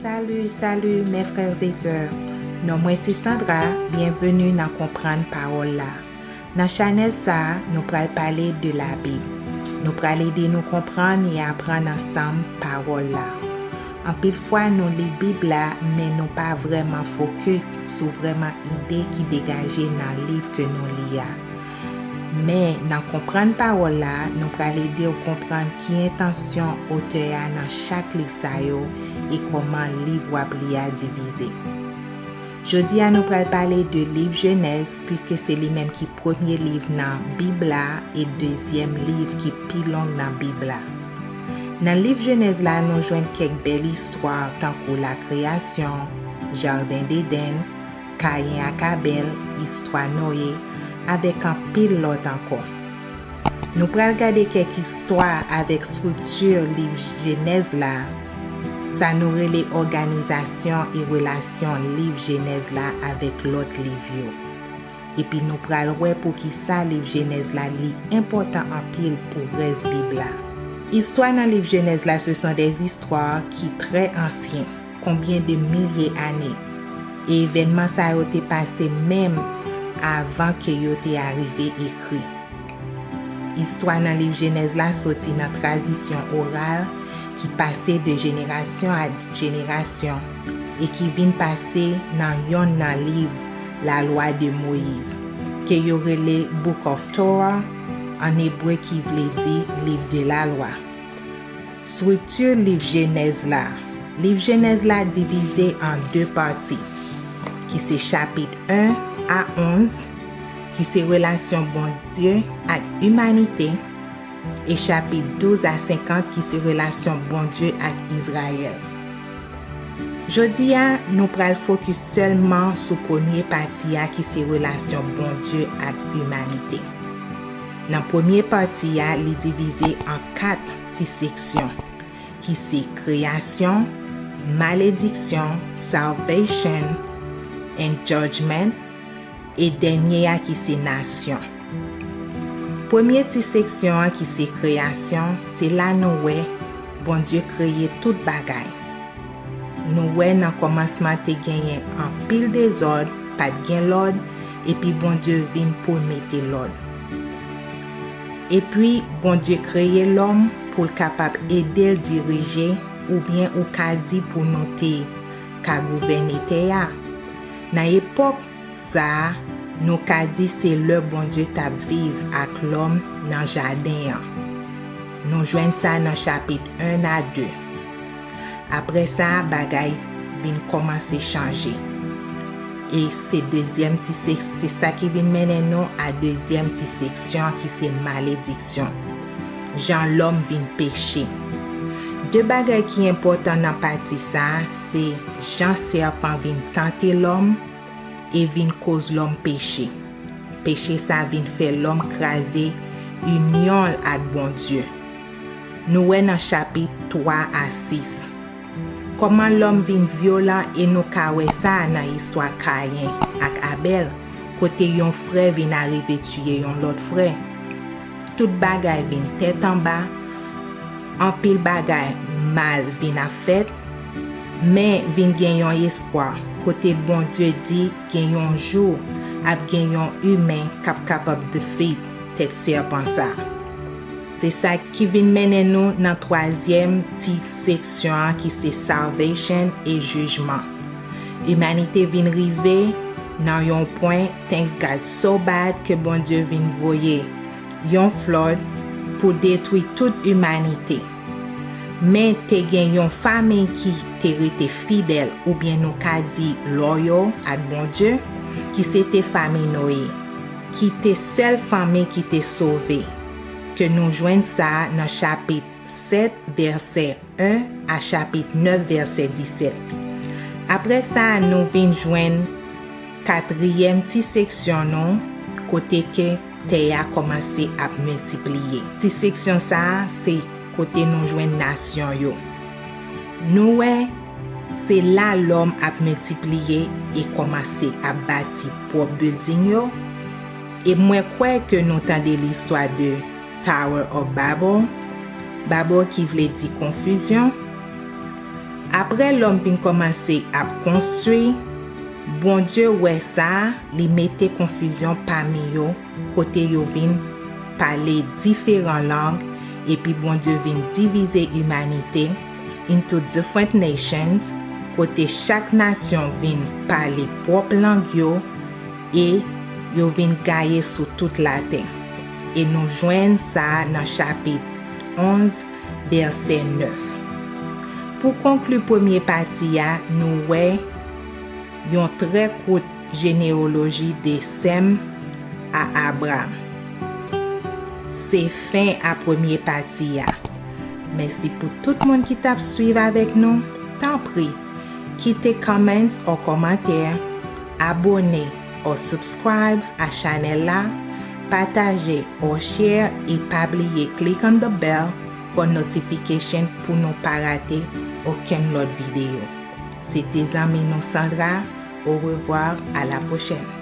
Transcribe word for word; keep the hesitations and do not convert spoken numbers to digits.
Salut, salut, mes frères et sœurs. Non mwen se Sandra, byenveni nan Konprann Pawòl la. Nan chanèl sa a, nou pral pale de Labib. Nou pral ede nou konprann e aprann ansanm Pawòl la. Anpil fwa, nou li Bib la, men nou pa vrèman fokis sou vrèman ide ki degaje nan liv ke nou li a. Men, nan Konprann Pawòl la, nou pral ede w konprann ki entansyon otè a nan chak liv sa yo e kòman liv w ap li a divize. Jodi a, nou pral pale de liv Jenèz, piske se li menm ki premye liv nan Bib la e dezyèm liv ki pi long nan Bib la. Nan liv Jenèz la, nou jwenn kèk bèl istwa tankou lakreyasyon, jaden Edenn, Kayen ak Abèl, istwa Noye, avèk anpil lòt ankò. Nou pral gade kèk istwa avèk estrikti liv Jenèz la, sa nou rele òganizasyon e relasyon liv Jenèz la avèk lòt liv yo. Epi nou pral wè poukisa liv Jenèz la li enpòtan anpil pou rès Bib la. Istwa nan liv Jenèz la, ce sont des histoires ki trè ansyen, konbyen de milye ane. E evènman sa yo te pase menm avan ke yo te arive ekri. Istwa nan liv Jenèz la soti nan tradisyon oral ki pase de jenerasyon a jenerasyon e ki vin pase nan yonn nan liv Lalwa de Moyiz, ke yo rele Book of Torah an ebre, ki vle di Liv de Lalwa. Estrikti liv Jenèz la. Liv Jenèz la divize an de pati, ki se chapit en a onz, ki se relasyon Bondye ak imanite, e chapit douz a senkant, ki se relasyon Bondye ak Izrayèl. Jodi a, nou pral fokis sèlman sou premye pati a, ki se relasyon Bondye ak imanite. Nan premye pati a, li divize an kat ti seksyon, ki se kreyasyon, malediksyon, salvation, and judgment, e dènye a ki se nasyon. Premye ti seksyon an ki se kreyasyon, se la nou wè Bondye kreye tout bagay. Nou wè nan kòmansman te genyen anpil dezòd, pa t gen lòd, epi Bondye vin pou l mete lòd. Epi Bondye kreye lòm pou l kapab ede l dirije, oubyen ou ka di pou nou te ka gouvène tè a. Nan epòk sa a, nou ka di se lè Bondye t ap viv ak lòm nan jaden an. Nou jwenn sa nan chapit en a de. Apre sa, bagay vin kòmanse chanje. E se dezyèm ti sek-, se sa ki vin mennen nou a dezyèm ti seksyon an ki se malediksyon. Jan lòm vin peche. De bagay ki enpòtan nan pati sa a, se jan sèpan vin tante lòm e vin koz lòm peche. Peche sa vin fè lòm kraze inyon l ak Bondye. Nou wè nan chapit twa a sis. Kòman lòm vin vyolan, e nou ka wè sa nan istwa Kayen ak Abèl, kote yon frè vin arive tiye yon lòt frè. Tout bagay vin tèt anba, anpil bagay mal vin ap fèt, men vin gen yon espwa, kote Bondye di gen yon jou ap gen yon imen k ap kapab defeat tèt sèpan sa. Se sa ki vin mennen nou nan twazyèm ti seksyon an ki se salvation e jijman. Imanite vin rive nan yon pwen, things got so bad, ke Bondye vin voye yon flood pou detwi tout imanite. Men te gen yon fanmi ki te rete fidèl, oubyen nou ka di loyal ak Bondye, ki se te fanmi Noye, ki te sèl fanmi ki te sove, ke nou jwenn sa nan chapit sèt, vèsè en a chapit nèf, vèsè disèt. Apre sa, nou vin jwenn katriyèm ti seksyon nou, kote ke tè a kòmanse ap miltipliye. Ti seksyon sa a, se kote nou jwenn nasyon yo. Nou wè, se la lòm ap miltipliye e kòmanse ap bati pwòp bilding yo. E mwen kwè ke nou tande listwa de Tower of Babel, Babel ki vle di konfizyon. Apre lòm vin kòmanse ap konstwi, Bondye wè sa, li mete konfizyon pami yo, kote yo vin pale diferan lang, epi Bondye vin divize imanite into different nations, kote chak nasyon vin pale pwòp lang yo, e yo vin gaye sou tout latè. E nou jwenn sa nan chapit onz, vèsè nèf. Pou konkli premye pati a, nou wè yon trè kout jeneyoloji de Sèm a Abraram. Se fen a premye pati a. Mèsi pou tout moun ki t ap swiv avèk nou. Tanpri, kite comments or kòmantè, abone or subscribe a chanèl la, pataje or share, e pa bliye click on the bell for notification pou nou pa rate okenn lòt videyo. Se te zanmi nou Sandra. Au revoir, à la prochaine.